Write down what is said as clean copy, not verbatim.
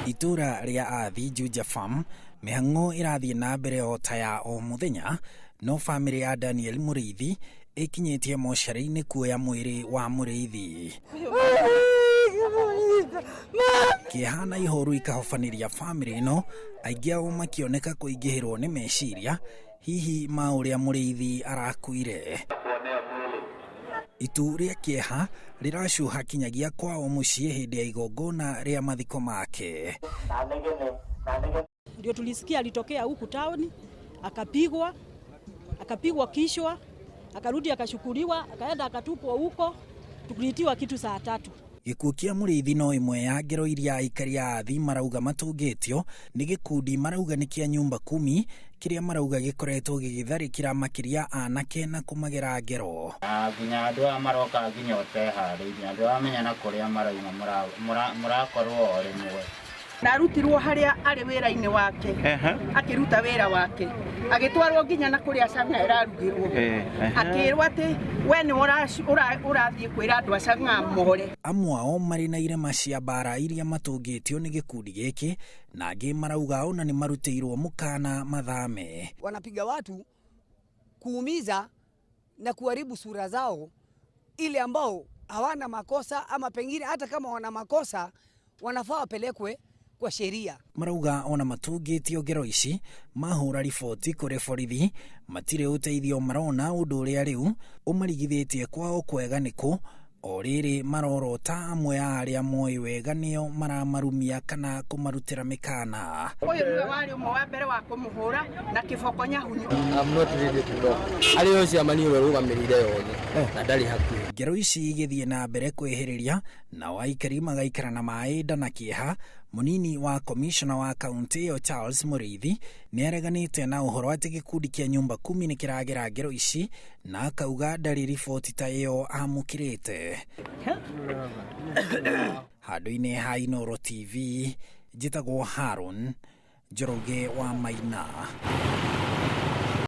Itũra rĩa Athi Juja Farm, mĩhang'o ĩrathiĩ na mbere o ta ya o mũthenya, no bamĩrĩ ya Daniel Mũrĩithi ĩkinyĩtie mocarĩ-inĩ kuoya mwĩrĩ wa Mũrĩithi. Kĩeha na ihoru ikahobanĩria bamĩrĩ ĩno, aingĩ ao makĩoneka kũingĩhĩrwo nĩ meciria hihi ma ũrĩa Mũrĩithi arakuire. Itu rĩa kĩeha rĩracuha kinyagia kwao mũciĩ hĩndĩ ya igongona rĩa mathiko make. Ndio tulisikia alitokea huku town akapigwa, akapigwa kichwa, akarudi akachukuliwa, akaenda akatupwa huko, tuliitiwa kitu saa 3. Gĩkuũ kĩa Mũrĩithi no ĩmwe ya ngero iria aikari a Athi marauga matũngĩtio nĩ gĩkundi marauga nĩ kĩa Nyumba Kumi, kĩrĩa marauga gĩkoretwo gĩgĩtharĩkĩra makĩria anake na kũmagera ngero. Na nginya andũ aya maroka nginya ũteharĩirie, na ndũramenya na kũrĩa marauma, mũrakorwo o rĩmwe. Ndarutirwo harĩa arĩ wĩra-inĩ wake, akĩruta wĩra wake, agĩtwarwo nginya na kũrĩa cang'a ĩrarugĩrwo, akĩrwo atĩ we nĩ ũrathiĩ kwĩra andũ a cang'a more. Amwe ao marĩ na irema cia mbara iria matũngĩtio nĩ gĩkundi gĩkĩ, na angĩ marauga ona nĩ marutĩirwo mũkana mathame. Wanapiga watu kuumiza na kuharibu sura zao, ile ambao hawana makosa ama pengine hata kama wana makosa wanafaa wapelekwe kwa sheria. Marauga ona matũngĩtio ngero ici, mahũra riboti kũrĩ borithi matirĩ ũteithio marona, ũndũ ũrĩa rĩu ũmarigithĩtie kwao kwega nĩkũ o rĩrĩ marorota amwe a arĩa moĩ wega nĩo maramarumia kana kũmarutĩra mĩkana. Ũyũ nĩwe warĩ ũmwe wa mbere wa kũmũhũra na kĩboko nyahunyu. I'm not ready to talk. Arĩ ũcio amani ũrĩa ũrũgamĩrĩire yothe na ndarĩ hakuhĩ. Ngero ici igĩthiĩ na mbere kwĩhĩrĩria, nao aikari magaikara na maĩ nda na kĩeha. Mũnini wa komishona wa kaunti ĩyo Charles Mũrĩithi nĩ areganĩte na ũhoro atĩ gĩkundi kĩa Nyumba Kumi nĩ kĩragera ngero ici, na akauga ndarĩ riboti ta ĩyo amũkĩrĩte. Handũ-inĩ ha Inooro TV, njĩtagwo Haron Njoroge wa Maina.